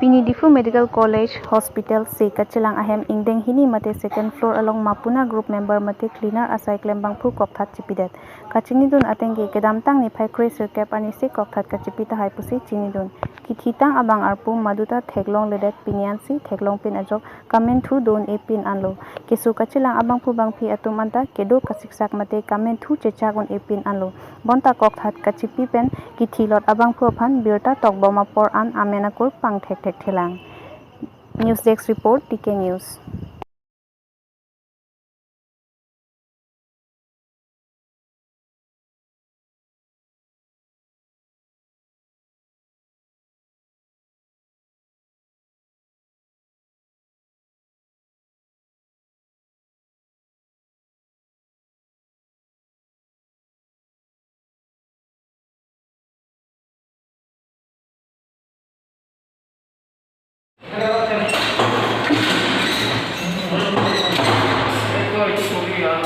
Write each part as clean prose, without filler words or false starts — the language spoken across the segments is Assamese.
Pini Diphu Medical College Hospital se kachilang ahem ingdeng hini mate second floor along Mapuna group member mate cleaner asai klembang phu kokthat chipidet kachini dun atengge kedam tang ni phai kre cap ani se kokthat kachipita hai pusi chini dun kithi tang abang arpu maduta theklong ledet pinian si theklong pin ajok kamen thu don e pin anlo kesu kachilang abang phu bang phi atum anta kedo kasiksak mate kamen thu chechagun e pin anlo bonta kokthat kachipi pen kithi lot abang phu phan birta tokboma por an amena kur pang thek thek thelang. News Desk Report, TK News.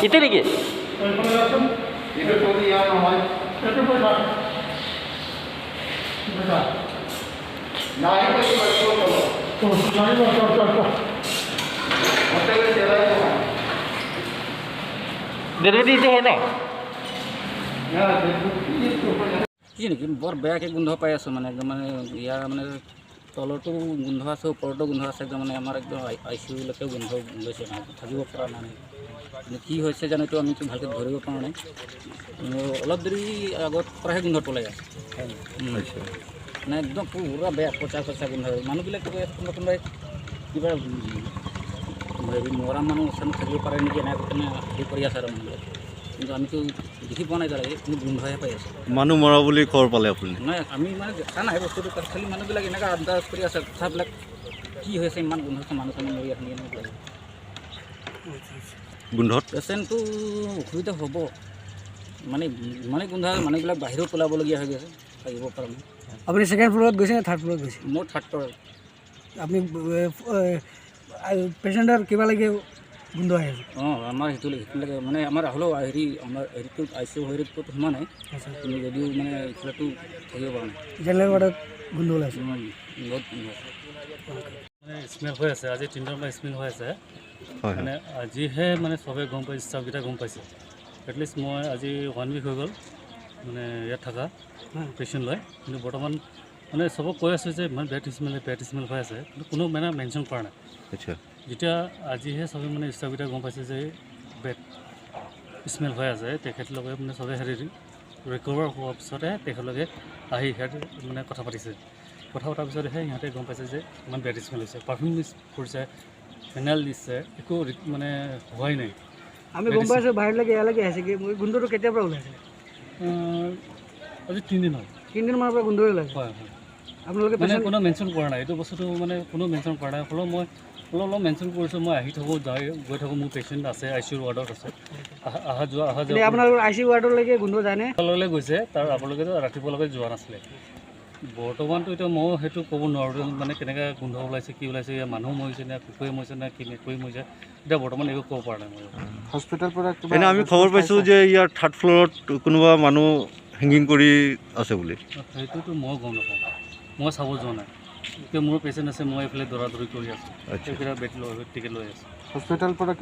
इतने की है ना কি নেকি বৰ বেয়াকৈ গোন্ধ পাই আছোঁ, মানে একদম মানে ইয়াৰ মানে তলতো গোন্ধ আছে, ওপৰতো গোন্ধ আছে, একদম মানে আমাৰ একদম I C ইউলৈকেও গোন্ধ গৈছে, মানে থাকিব পৰা নাই। কিন্তু কি হৈছে জানো এইটো আমিতো ভালকৈ ধৰিব পৰা নাই। অলপ দেৰি আগত পৰাহে গোন্ধটো ওলাই আছে, মানে একদম পূৰা বেয়া পচা পচা গোন্ধ। মানুহবিলাক কৈ আছে কোনোবা কোনোবাই কিবা হেৰি মৰা মানুহ আছে থাকিব পাৰে নেকি, এনেকৈ কেনে হেৰি কৰি আছে আৰু মানুহবিলাক। কিন্তু আমিতো দেখি পোৱা নাই এতিয়ালৈকে, কিন্তু গোন্ধহে পাই আছোঁ। মানুহ মৰা বুলি খবৰ পালে আপুনি? নাই, আমি মানে দেখা নাই বস্তুটো, খালি মানুহবিলাক এনেকুৱা আন্দাজ কৰি আছে কথাবিলাক কি হৈছে, ইমান গোন্ধ হৈছে, মানুহ চানুহ মৰি আছে নেকি এনেকুৱা লাগে। গোন্ধত পেচেণ্টটো অসুবিধা হ'ব, মানে ইমানেই গোন্ধ মানুহবিলাক বাহিৰত ওলাবলগীয়া হৈ গৈছে, থাকিব পৰা নাই। আপুনি ছেকেণ্ড ফ্ল'ৰত গৈছে নে থাৰ্ড ফ্ল'ৰত গৈছে? মোৰ থাৰ্ড ফ্ল'ৰত। আপুনি পেচেণ্টৰ কিবা লাগে গোন্ধ আহি আছে? অঁ, আমাৰ সেইটো লাগে মানে আমাৰ হ'লেও হেৰি আমাৰ হেৰিটোত I C U হেৰিটোত সোমোৱা নাই, কিন্তু যদিও মানে এইফালেতো থাকিব পৰা নাই। জেনেৰেল ৱাৰ্ডত গোন্ধ ওলাইছে, বহুত গোন্ধ আছে, মানে স্মেল হৈ আছে। আজি তিনিটাৰ পৰা স্মেল হৈ আছে, মানে আজিহে মানে চবে গম পাইছে, ষ্টাফকেইটা গম পাইছে। এটলিষ্ট মই আজি 1 উইক হৈ গ'ল মানে ইয়াত থকা পেচেণ্ট লৈ, কিন্তু বৰ্তমান মানে চবক কৈ আছোঁ যে ইমান বেড স্মেল হৈ আছে, কিন্তু কোনো মানে মেনশ্যন কৰা নাই। আচ্ছা, যেতিয়া আজিহে চবে মানে ষ্টাফকেইটা গম পাইছে যে বেড স্মেল হৈ আছে, তেখেতলোকে মানে চবে হেৰি ৰিকভাৰ হোৱাৰ পিছতহে তেখেতলোকে আহি সিহঁতে মানে কথা পাতিছে। কথা পতাৰ পিছতহে সিহঁতে গম পাইছে যে ইমান বেড স্মেল হৈছে, পাৰফিউম ইউজ কৰিছে, ফেনাইল দিছে, একো মানে হোৱাই নাই। আমি গম পাইছোঁ বাহিৰলৈকে ইয়ালৈকে আহিছে কি গোন্ধটো কেতিয়াৰ পৰা ওলাইছে? আজি 3 দিন হ'ল। 3 দিনমানৰ পৰা গোন্ধ ওলাইছে? হয় হয়। আপোনালোকে মানে কোনো মেনশ্যন কৰা নাই এইটো বস্তুটো, মানে কোনো মেনশ্যন কৰা নাই। হ'লেও মই অলপ অলপ মেনশ্যন কৰিছোঁ, মই আহি থাকোঁ, যাই গৈ থাকোঁ, মোৰ পেচেণ্ট আছে, I C U ৱাৰ্ডত আছে, অহা যোৱা অহা যোৱা। আপোনালোকৰ I C U ৱাৰ্ডলৈকে গোন্ধ যায়নে? আপোনালোকে গৈছে, তাৰ আপোনালোকেতো ৰাতিপুৱালৈকে যোৱা নাছিলে। বৰ্তমানতো এতিয়া ময়ো সেইটো ক'ব নোৱাৰোঁ, মানে কেনেকৈ গোন্ধ ওলাইছে, কি ওলাইছে, মানুহ মৰিছে নে কুকুৰে মৰিছে নে কি মেকুৰী মৰিছে, এতিয়া বৰ্তমান একো ক'ব পৰা নাই মই। হস্পিটেল পৰা এনে আমি খবৰ পাইছোঁ যে ইয়াৰ থাৰ্ড ফ্ল'ৰত কোনোবা মানুহ হেংগিং কৰি আছে বুলি। সেইটোতো ময়ো গম নাপাওঁ, মই চাব যোৱা নাই। এতিয়া মোৰ পেচেণ্ট আছে, মই এইফালে দৌৰা দৌৰি কৰি আছোঁ, এইকেইটা বেড লৈ টিকেট লৈ আছোঁ। হস্পিটেল পৰা